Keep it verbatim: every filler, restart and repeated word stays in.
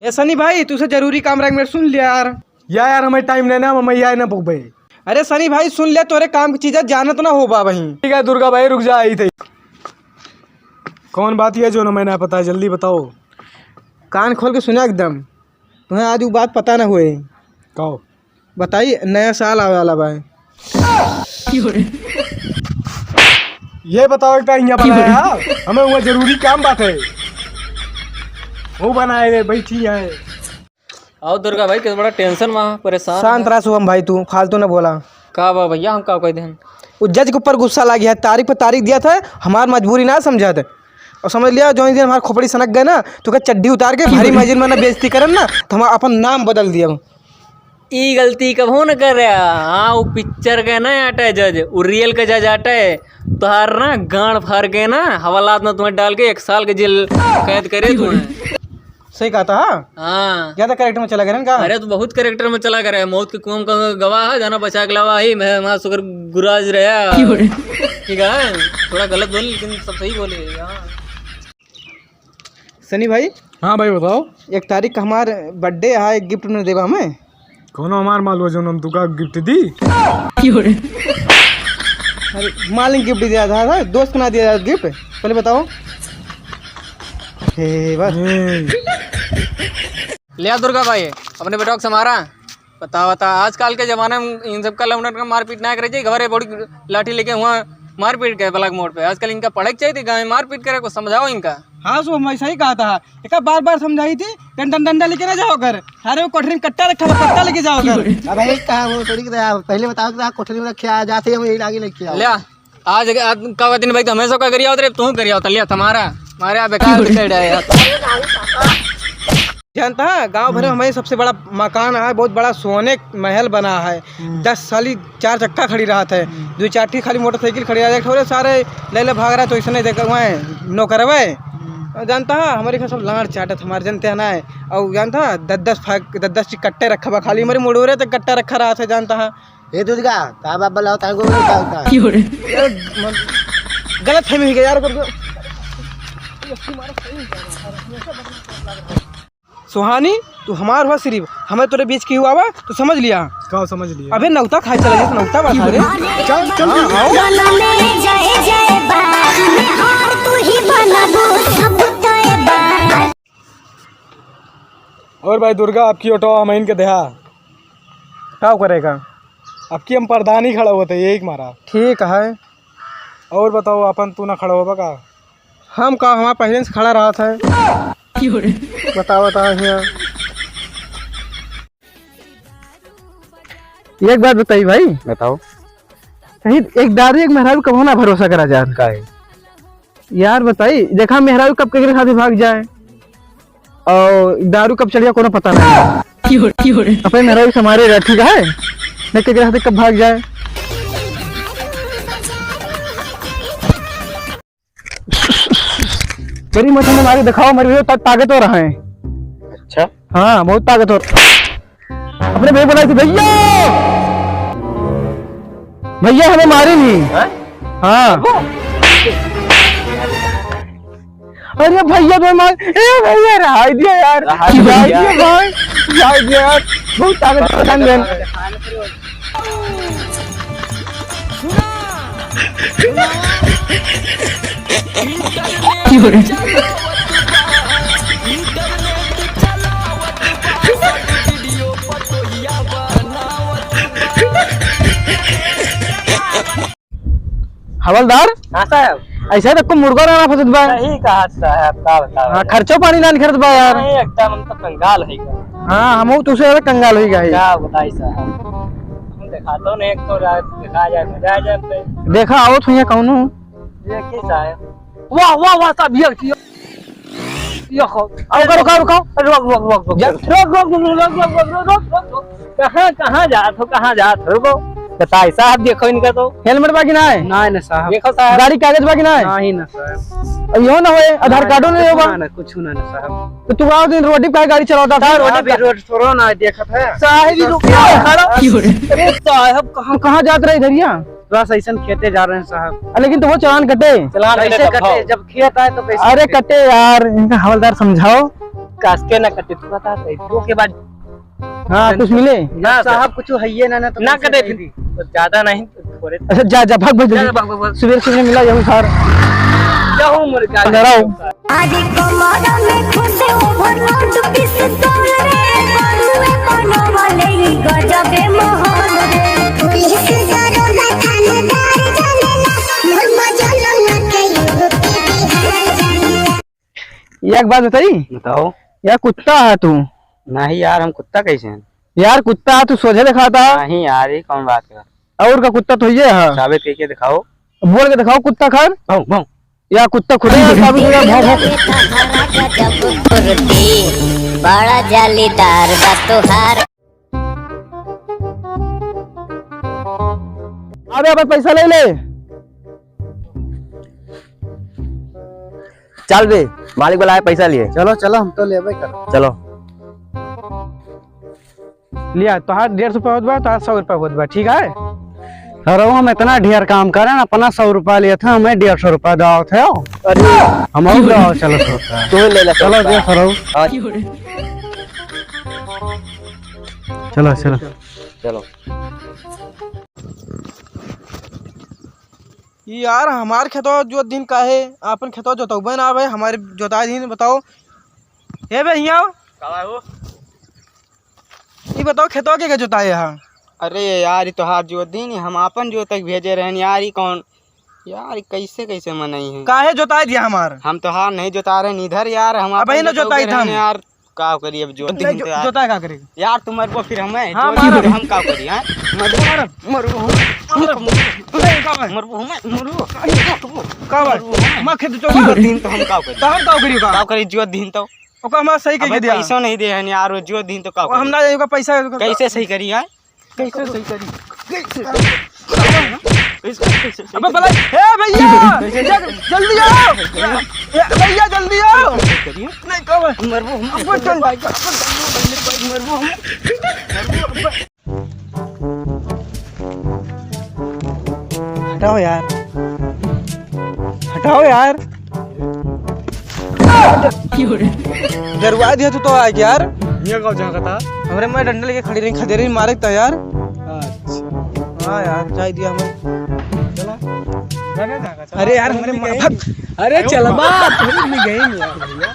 ए सनी भाई, तुसे जरूरी काम रख मेरे, सुन लिया यार। या यार, हमें टाइम नहीं ना, हम यहाँ ना पुगबे। अरे सनी भाई, सुन ले, तोरे काम की चीजें जानत ना होबा वहीं। ठीक है दुर्गा भाई, रुक जा, आई थे। कौन बात ये जो ना मैं ना पता है, जल्दी बताओ। कान खोल के सुना एकदम, तुम्हें आज वो बात पता ना हुए। कहो। बताई, नया साल आवे वाला बा। ये बताओ, एक तो यहाँ बनाया है, हमें वो जरूरी काम बात है, वो बनाए रे, बैठी है। आओ दुर्गा भाई, किस बड़ा टेंशन में, परेशान शांत है। रहा शुभम भाई, तू फालतू ना बोला। का बा भैया, हम का कह देन? वो जज के ऊपर गुस्सा लागी है, तारीख पे तारीख दिया था, हमार मजबूरी ना समझा थे। और समझ लिया, जो दिन हमार खोपड़ी सनक गए ना, तो क्या चड्ढी उतार के भारी मस्जिद में ना बेइज्जती करन ना, तो हम अपन नाम बदल दिया। ई गलती कबो न करे। हाँ, वो पिक्चर के ना आटे जज, वो रियल के जज आटे। तोहार ना गांड फाड़ के ना, हवालात में तुम्हें डाल के एक साल के जेल कैद करे तुम्हें। सही कहा था, हाँ? हाँ। ज्यादा कैरेक्टर में चला गया ना इनका? अरे, तो बहुत कैरेक्टर में चला गया है। मौत के कुआं का गवाह है, जाना बचा के लावा ही, मैं वहाँ शुक्र गुराज रहा। ठीक है, थोड़ा गलत बोल, लेकिन सब सही बोले। हाँ। सनी भाई। हाँ भाई, बताओ। एक तारीख का हमार बर्थडे है, एक गिफ्ट न देबा हमें? कौनो हमार माल हुआ जो हम तुका गिफ्ट दी? अरे, मालिक गिफ्ट दिया था, था, दोस्त को ना दिया था गिफ्ट, पहले बताओ। हे, बस। हम्म। लिया दुर्गा भाई, अपने बेटा को संभारा। बता, बता, आजकल के जमाने में इन सब का लौंडन का मारपीट ना करे चाहिए। घरे बड़ी लाठी लेके हुआ मारपीट के ब्लैक मोड़ पे। आजकल इनका पढ़े के चाहिए थी, गाँव में मारपीट करे, कुछ समझाओ इनका। हाँ, सो मैं सही कहा था, एक बार बार समझाई थी, डंडा, डंडा लेके ना जाओ घर। अरे वो कोठरी में कट्टा रखा था, कट्टा लेके जाओ घर। अब भाई कहा वो थोड़ी कहा, पहले बताओ कि कोठरी में रखे आ, जाते हम यही लागे लेके आओ। लिया, आज, आज का दिन भाई तो हमेशा का करिया होता रे, तू करिया होता, लिया तुम्हारा, मारे आप बेकार बिगड़ रहे यार। जानता है, गांव भर में हम्म। हमारे सबसे बड़ा मकान है, बहुत बड़ा सोने महल बना है। हम्म। दस साली चार चक्का खड़ी रहत है, हम्म। दो चार ठी खाली मोटरसाइकिल खड़ी रहत है, थोड़े सारे ले ले भाग रहा है, तो इसने देख वहाँ नौकरवे। हम्म। जानता है, हमारे घर सब लाड़ चाटत हमारे, जानते हैं ना। और जानता है, दस दस फाक-, दस दस ची कट्टे रखा बा खाली, हमारे मुड़ोरे तक कट्टा रखा रहत है, जानता है। ए दुर्गा, का बाप बोला होता है, गोबर का होता है? क्यों रे? यार, गलत फहमी हो गया यार, कर दो। सुहानी, तू हमार हुआ सिर्फ, हमें तोरे बीच की हुआ बा, तू समझ लिया। का समझ लिया? अबे नौता खाए चला गया, नौता बता रे। चल, चल, हाँ, चल। आओ। और भाई दुर्गा, आपकी ऑटो हम इनके देहा। का करेगा? आपकी हम प्रधानी खड़ा होते, यही मारा। ठीक है। और बताओ, अपन तू ना खड़ा होबा का? हम का, हमारा पहले से खड़ा रहत है। बताओ, बताओ हियाँ। एक बात बताई भाई। बताओ। कहीं एक दारू एक मेहरारू कबो ना भरोसा करा जाए। काहे? यार बताई, देखा मेहरारू कब केकरे साथे भाग जाए और दारू कब चढ़िया कोनो पता नहीं। क्यों, क्यों रे? अपने मेहरारू से मारे रहे, ठीक है? नहीं केकरे साथे कब भाग जाए। तेरी मत हमें मारी दिखाओ, मेरे भैया ता-, ताकतवर है। अच्छा? हाँ, बहुत ताकतवर। अपने भैया बोला थी, "भैया, भैया हमें मारी नहीं।" हैं? हाँ। अरे भैया, तो मार, ए भैया, रहाई दिया यार, रहाई दिया। रहाई दिया भाई, रहाई दिया यार, बहुत ताकतवर बन गए। हवलदार, हाँ साहब। ऐसे तो को मुर्गा ना फंसत बा। सही कहा साहब, का बताओ। हाँ, खर्चो पानी ना निकलत बा यार। नहीं, एकदम हम तो कंगाल है। हाँ, हम तो उसे ज्यादा कंगाल हो गया है। का बताई साहब, हम देखा तो नहीं, एक तो रात देखा जाए, मजा आ जाए। देखा, आओ तो यहाँ कौनो। ये की साहब? वाह, वाह, वाह, साहब, ये, ये, ये हो। अरे, रुको, रुको, रुको। रुक, रुक, रुक, रुक। जा। रुक, रुक, रुक। कहाँ, कहाँ जात हो, कहाँ जात हो? रुको। बताई साहब, देखो इनका तो। हेलमेट बा कि ना है? ना, ना साहब। देखो साहब। गाड़ी कागज बा कि ना है? नहीं ना साहब। अब यो ना होए, आधार कार्डो नहीं होगा। ना, कुछ ना, ना साहब। तो तू आओ दिन रोड पे गाड़ी चलाता था। साहब, रोड पे रोड थोड़ा ना देखत है। साहब, ये रुक, खड़ा। अरे साहब, कहाँ, कहाँ जात रहे इधरिया? बस ऐसन खेते जा रहे हैं साहब। अ, लेकिन तो वो चालान कटे। चालान कैसे कटे? जब खेत आए तो कैसे अरे कटे? कटे यार, इनका हवलदार समझाओ। कास के ना कटे, तू बता, तो के बाद हाँ, कुछ मिले? ना, सर। साहब, कुछ हइये ना, ना, तो ना कैसे कटे दे फिर। दी? तो ज्यादा नहीं, तो थोड़े। अच्छा, जा, जा, भाग, भाग, जा, जल्दी। जा, भाग, भाग, भाग। सुबेर, सुबेर मिला, यहू सार। जाओ, मुर्गा। डराओ। आज कमर में खुश overload pistol रे, बड़ुए बनवले ई गजबे माहौल रे। पुलिस दरोगा थानेदार जानेला, मोर मजनू के यूपी बिहार जानेला। एक बात बताई? बताओ। यार, कुत्ता है तू। नहीं यार, हम कुत्ता कैसे हैं? यार, कुत्ता है तू, सोझे दिखाता। नहीं यार, ये कौन बात कर? और का कुत्ता तो ये है। साबित करके दिखाओ। बोल के दिखाओ कुत्ता खान। भौं, भौं। या कुत्ता खुद ही साबित हो गया, भौं, भौं। बड़ा जालीदार बा तोहार। अबे, अबे, पैसा ले ले। चल बे, मालिक बुलाए, पैसा लिए। चलो, चलो, हम तो लेबे कर। चलो। लिया, तोहार डेढ़ सौ रुपया होत बा, तोहार सौ रुपया होत बा, ठीक है? अरे, हम इतना ढेर काम करें, अपना सौ रुपया लिए थे, हमें डेढ़ सौ रुपया दो थे। अरे। हम और दो चलो, सौ रुपया। तू ले ले, चलो, सौ रुपया। दे, सर। हाँ। चलो, चलो। चलो। ई यार, हमार खेतवा जोत दिन काहे, आपन खेतवा जोतउबे ना आवे, हमारे जोताए दिन बताओ। हे बे, हियाँ आओ। का बा हो? ई बताओ, खेतवा के, के जोताए हा? अरे यार, ई तोहार जोत दिन, हम आपन जोतक भेजे रहन यार, ई कौन यार, ई कैसे, कैसे मनई है? काहे जोताए दिया हमार? हम तोहार नहीं जोता रहन इधर यार, हम अबे आपन ना जोतउबे जोताई था रहन हम। यार। का करी अब जोत नहीं, दिन जो-, तो यार। जोता का करी? यार, तू मरबो फिर हमें, हाँ, जोत मारो। दिन हम का करी, हाँ? मरबो, मारो। मरबो हम। मारो। नहीं, का भाई? मरबो हम, मरबो। का भाई? मरबो हम। माँ खेत जोत जोत। दिन तो हम का करी? तो हम का करी का? का करी जोत दिन तो? ओका हमार सही कह अबे के दिया। पैसा नहीं दे हन यार, वो जोत दिन तो का ओ, हम करी? ना जाइए, ओका पैसा कैसे सही करी, हाँ? कैसे सही करी? कैसे? कैसे, कैसे, कैसे? अबे बला, ए भैया, कैसे? जल-, जल्दी आओ। ए भैया, जल्दी आओ। कैसे करी? नहीं, कब? मरबो हम। अब चल। मरबो हम। हटाओ यार, हटाओ यार। डरवा दिया तू तो आज यार। ये गाँव जहाँ का था? हमरे मैं डंडा लेके खड़ी रही, खदेरी मारे था यार। अच्छा। हाँ यार, जाए दिया हमें। चला। अरे यार, हमरे माँ, अरे चलबा, तुम भी गए नहीं यार भैया।